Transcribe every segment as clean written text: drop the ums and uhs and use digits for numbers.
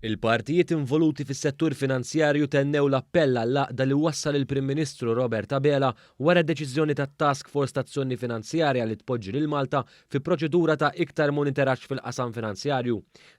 Il-partijiet involuti fis-settur finanzjarju tennew l-appell għall-għaqda li wassal il-Prim Ministru Robert Abela wara d-deċiżjoni tat-Task Force t'Azzjoni Finanzjarja li tpoġġi lil Malta fi proċedura ta' iktar monitoraġġ fil-qasam finanzjarju.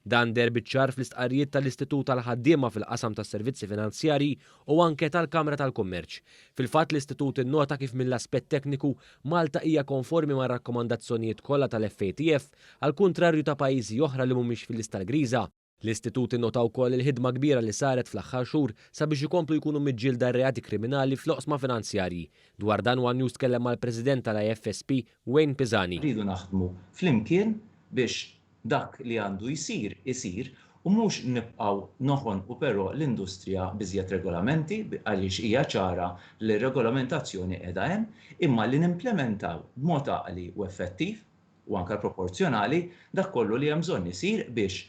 Dan deher biċ-ċar fl-istqarrijiet tal-Istitut għall-Ħaddiema fil-qasam tas-servizzi finanzjarji u anke tal-Kamra tal-Kummerċ. Fil-fatt l-Istitut innota kif mill-aspett tekniku Malta hija konformi mar-rakkomandazzjonijiet kollha tal-FATF għall-kuntrarju ta' pajjiżi oħra li mhumiex fil-lista l-griża. L-Istitut innota wkoll il-ħidma kbira li saret fl-aħħar xhur sabiex ikomplu jkunu miġġielda r-reati kriminali fl-oqsma finanzjarji. Dwar dan one News tkellem mal-President tal-IFSP, Wayne Pisani. Rridu naħdmu flimkien biex dak li għandu jsir, isir u mhux nibqgħu noħonqu però l-industrija b'iżjed regolamenti għaliex hija ċara li r-regolamentazzjoni qiegħda hemm, imma li nimplementaw b'mod għaqli u effettiv u anke proporzjonali dak kollu li hemm bżonn isir biex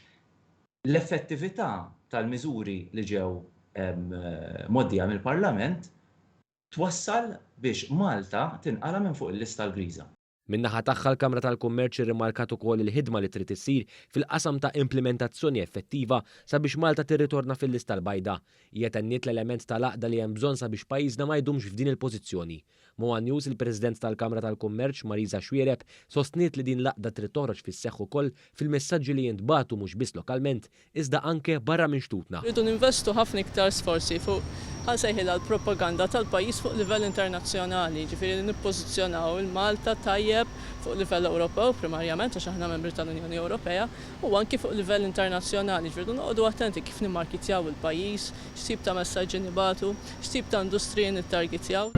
l-effettività tal-miżuri li ġew mgħoddija mill-Parlament twassal biex Malta tinqala' minn fuq il-lista l-griża. Min-naħa tagħha l-Kamra tal-Kummerċ irrimarkat ukoll il-ħidma li trid issir fil-qasam ta' implimentazzjoni effettiva sabiex Malta tirritorna fil-lista l-bajda. Hija tenniet l-element tal-għaqda li hemm bżonn sabiex pajjiżna ma jdumx f'din il-pożizzjoni. Ma' one News, il-President tal-Kamra tal-Kummerċ, Marisa Xuereb, sostniet li din l-għaqda trid toħroġ fis-seħħ ukoll fil-messaġġi li jintbagħtu mhux biss lokalment, iżda anke barra minn xtutna. Rridu ninvestu ħafna iktar sforzi fuq, ħa nsejħilha l-propaganda tal-pajjiż fuq livell internazzjonali, jiġifieri li nippożizzjonaw 'il Malta tajjeb fuq livell Ewropew primarjament għax aħna membri tal-Unjoni Ewropea u anki fuq livell internazzjonali, jiġifieri rridu noqogħdu attenti kif nimmarkitjaw il-pajjiż, x'tip ta' messaġġi nibagħtu, x'tip ta' industriji nittargitjaw.